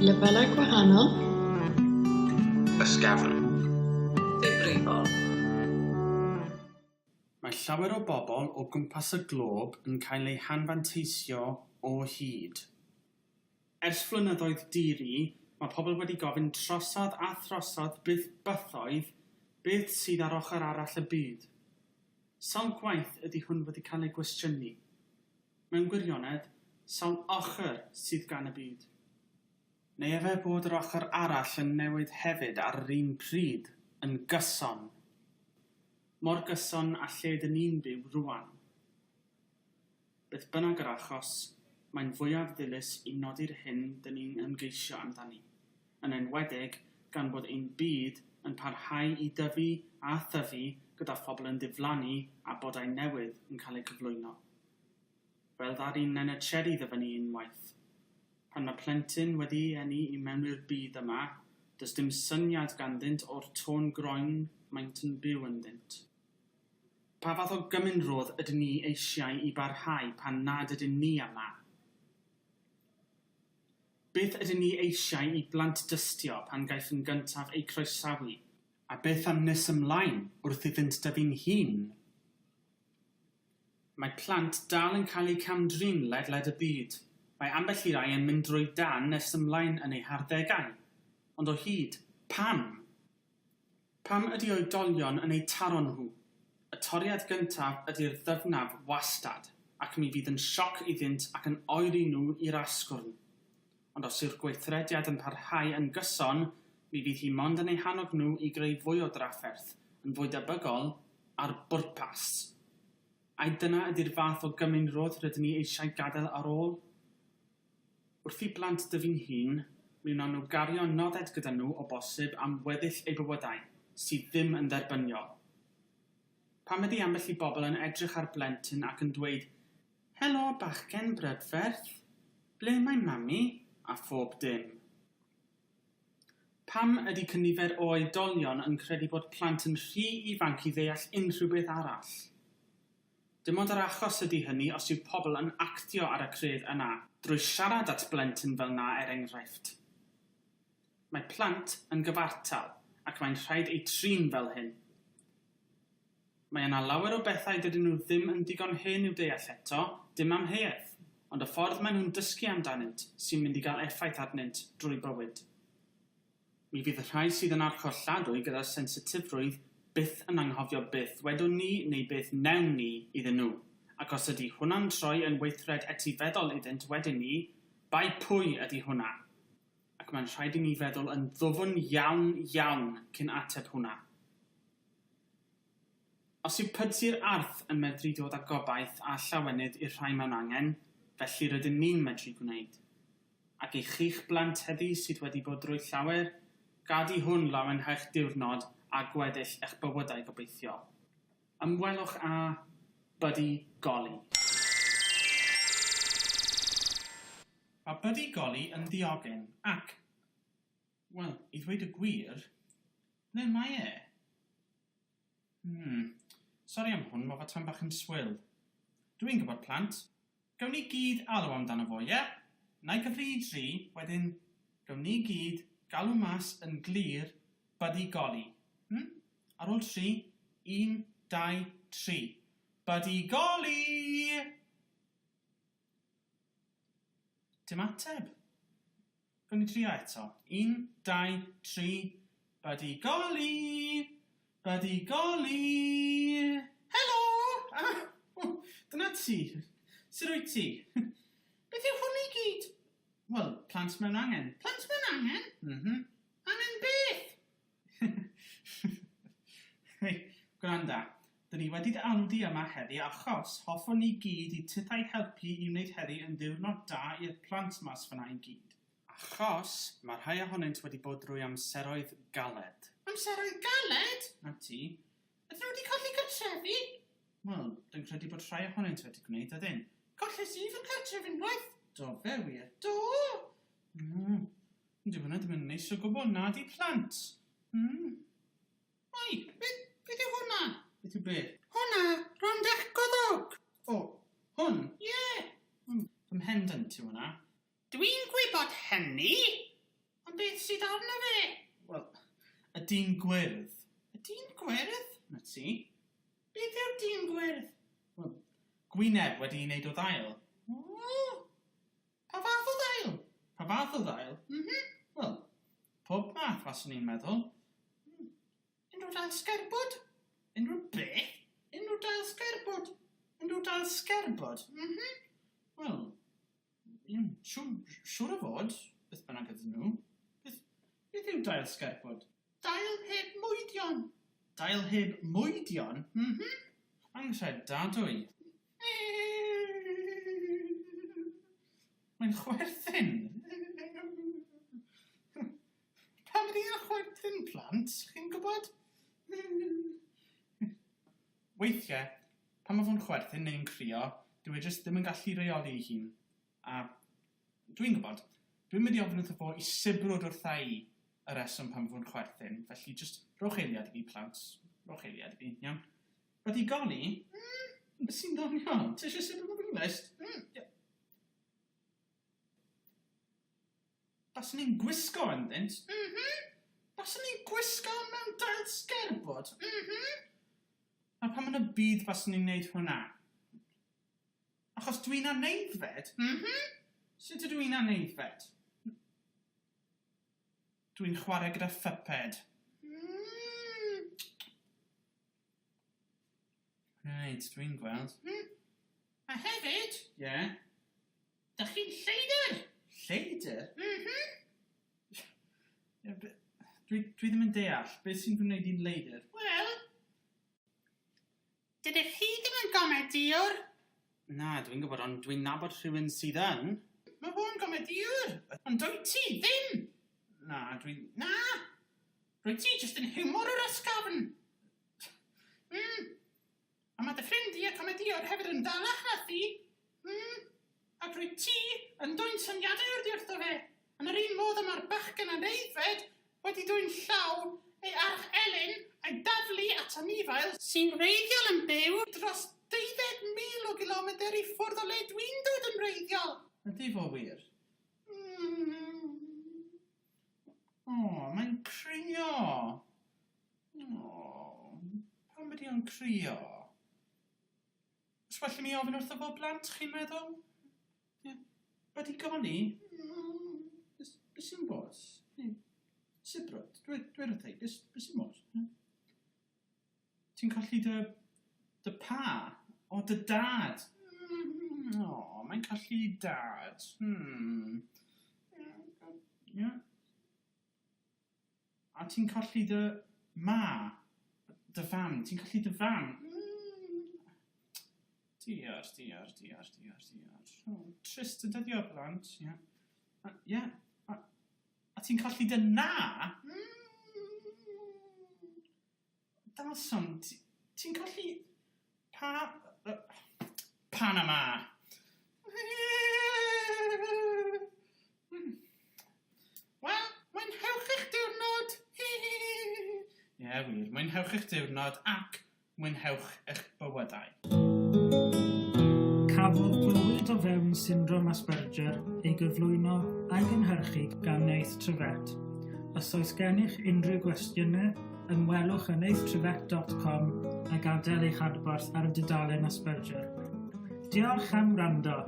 Lefelau gwahanol. Ysgafn. Difrifol. Mae llawer o bobl o gwmpas y glôb yn cael eu hanfanteisio o hyd. Ers flynyddoedd di-ri, mae pobl wedi gofyn trosodd a throsodd byth bythoedd beth sydd ar ochr arall y byd. Sawl gwaith ydy hwn wedi cael ei gwestiynu? Mewn gwirionedd, sawl ochr sydd gan y byd? Neu efe bod yr ochr arall yn newid hefyd ar yr un pryd, yn gyson? Mor gyson â lle dyn ni'n byw rŵan. Beth bynnag yr achos, mae'n fwyaf ddilys i nodi'r hyn dyn ni'n ymgeisio amdani, yn enwedig gan bod ein byd yn parhau i dyfu a thyfu gyda phobl yn diflannu a bodau newydd yn cael eu cyflwyno. Fel ddaru Nenna Cherry ddyfynnu unwaith, Pan mae plentyn wedi'i eni i mewn i'r byd yma, does dim syniad ganddynt o'r tôn groen maent yn byw ynddynt. Pa fath o gymunrodd ydyn ni eisiau i barhau pan nad ydyn ni yma? Beth ydyn ni eisiau i blant dystio pan gaiff yn gyntaf eu croesawu? A beth am nes ymlaen wrth iddynt dyfu'n hŷn? Mae plant dal yn cael eu cam-drin ledled y byd. Mae ambell i rai yn mynd drwy dân nes ymlaen yn eu harddegau. Ond o hyd, pam? Pam ydy oedolion yn eu taro nhw? Y toriad gyntaf ydy'r ddyfnaf wastad, ac mi fydd yn sioc iddynt ac yn oeri nhw i'r asgwrn. Ond os yw'r gweithrediad yn parhau yn gyson, mi fydd hi mond yn eu hannog nhw i greu fwy o drafferth, yn fwy debygol, ar bwrpas. Ai dyna ydy'r fath o gymunrodd rydyn ni eisiau gadael ar ôl? Wrth i blant dyfu'n hŷn, mi wnawn nhw gario nodded gyda nhw o bosib am weddill eu bywydau, sydd ddim yn dderbyniol. Pam ydy ambell i bobl yn edrych ar blentyn ac yn dweud Helo bachgen brydferth, ble mae mami? a phob dim. Pam ydy cynifer o oedolion yn credu bod plant yn rhy ifanc i ddeall unrhyw beth arall? Dim ond yr achos ydy hynny os yw pobl yn actio ar y cred yna, drwy siarad at blentyn fel 'na er enghraifft. Mae plant yn gyfartal ac mae'n rhaid eu trin fel hyn. Mae yna lawer o bethau dydyn nhw ddim yn ddigon hen i'w deall eto, dim amheuaeth, ond y ffordd maen nhw'n dysgu amdanynt sy'n mynd i gael effaith arnynt drwy bywyd. Mi fydd y rhai sydd yn archolladwy gyda'r sensitifrwydd byth yn anghofio beth ddwedwn ni neu beth wnewn ni iddyn nhw, ac os ydy hwnna'n troi yn weithred etifeddol iddynt wedyn 'ny, bai pwy ydy hwnna? Ac mae'n rhaid i ni feddwl yn ddwfn iawn, iawn cyn ateb hwnna. Os yw Pydsi'r Arth yn medru dod â gobaith a llawenydd i'r rhai mewn angen, felly rydyn ni'n medru gwneud. Ac i chi'ch blant heddi sydd wedi bod drwy llawer, gad i hwn lawenhau'ch diwrnod a gweddill eich bywydau gobeithio. Ymwelwch â Buddy Golly. Mae Buddy Golly yn ddiogyn ac, wel, i ddweud y gwir, ble mae e? Hmm. Sori am hwn, ma' fo tam bach yn swil. Dw i'n gwybod plant. Gawn ni gyd alw amdano fo, ie? Wna i gyfri i dri, wedyn gawn ni gyd galw mas yn glir Buddy Golly. Hmm? Ar ôl tri, un, dau, tri. Buddy Golly! Dim ateb. Gawn ni drio eto. Un, dau, tri. Buddy Golly! Buddy Golly! Helo! Ah, oh, dyna ti. Sut wyt ti? Beth yw hwn i gyd? Wel, plant mewn angen. Plant mewn angen? Mhm. Angen beth? Hei, gwranda. Dyn ni wedi dy alw di yma heddi achos hoffwn ni gyd i tithau helpu i wneud heddi yn ddiwrnod da i'r plant mas fan'na i gyd. Achos mae rhai ohonynt wedi bod drwy amseroedd galed. Amseroedd galed? 'Na ti. Ydyn nhw wedi colli cartrefi? Wel, dwi'n credu bod rhai ohonynt wedi gwneud, ydyn. Colles i fy nghartref unwaith. Do fe wir? Do! Mm. Dyw hwnna ddim yn neis o gwbl, nadi plant? Mm. Oi, beth, beth yw hwnna? Beth yw beth? Hwnna, rownd eich gwddwg. O, hwn? Ie. Yeah. Fy mhendant yw hwnna. Dwi'n gwybod hynny. beth sydd arno fe? Wel, y dyn gwyrdd. Y dyn gwyrdd? Na ti. Beth yw'r dyn gwyrdd? Wel, gwyneb wedi'i wneud o ddail. O! Pa fath o ddail? Pa fath o ddail? Mhm. Wel, pob math, faswn i'n meddwl. Unrhyw dail sgerbwd? Unrhyw beth? Unrhyw dail sgerbwd? Unrhyw dail sgerbwd? Mhm. Wel, ie, siŵr, siŵr o fod, beth bynnag ydyn nhw. Beth, beth yw dail sgerbwd? Dail heb mwydion. Dail heb mwydion? Mhm. Anghredadwy. Mae'n chwerthin. Pam ydy hi'n chwerthin, plant? Chi'n gwybod? Weithiau, pan mae fo'n chwerthin neu'n crio, dyw e jyst ddim yn gallu reoli ei hun. A dwi'n gwybod, dwi'n mynd i ofyn wrtho fo i sibrwd wrtha i y reswm pam fo'n chwerthin, felly jyst rhowch eiliad i fi, plant. Rhowch eiliad i fi, iawn? Wedi goni? Mm, beth sy'n ddoniol? Ti eisiau sibrwd yn fy nglust? Mm, yeah. Baswn i'n gwisgo ynddynt. M-hm. Baswn i'n gwisgo mewn dail sgerbwd. M-hm. A pam yn y byd baswn i'n neud hwnna? Achos dwi'n aneifed? M-hm. Sut ydw i'n aneifed? Dwi'n chwarae gyda phyped. Mm. Reit, dwi'n gweld. Mm. A hefyd... Ie? Yeah. Dych chi'n lleidr! Lleidr? Mhm. Ie, be- dwi, dwi ddim yn deall. Beth sy'n gwneud i'n leidr? Wel, dydych chi ddim yn gomedïwr. Na, dwi'n gwybod, ond dwi'n nabod rhywun sydd yn. Mae fo'n gomedïwr, ond dwyt ti ddim! Na, dwi... Na! Rwyt ti jyst yn hiwmor yr ysgafn! Mm. A mae dy ffrind di y comedïwr hefyd yn dalach na thi. Mm. Ac rwyt ti yn dwyn syniadau oddi wrtho fe, yn yr un modd y mae'r bachgen aneifed wedi dwyn llaw ei arch Elin a'i daflu at anifail sy'n wreiddiol yn byw dros 12,000 o gilomedr i ffwrdd o le dwi'n dod yn wreiddiol. Ydy fo wir? Mm. O, mae'n crio. O, pam ydy o'n crio? Os well i mi ofyn wrtho fo blant, chi'n meddwl? Ie. Yeah. Wedi goni? Mm, beth be sy'n bod? Sibrwd, dwi, dwi wrth ei, beth be sy'n bod? Ti'n colli dy, dy pa? O, dy dad. Mm, o, mae'n colli dad. Hmm. Ie. Yeah. A ti'n colli dy ma. Dy fam. Ti'n colli dy fam. Mm. Diar, diar, diar, diar, diar. Oh, trist yn dyddio, blant. Ie. Yeah. Yeah. A, a ti'n colli dy na? Mm. Dalson, ti'n colli pa... Panama! Wel, mwynhewch eich diwrnod! Ie, yeah, wir. Mwynhewch eich diwrnod ac mwynhewch eich bywydau. Cafodd Bywyd o fewn Syndrom Asperger ei gyflwyno a'i gynhyrchu gan Neith Trevett. Os oes gennych unrhyw gwestiynau, ymwelwch â neithtryfet.com a gadael eich adborth ar y dudalen Asperger. Diolch am wrando!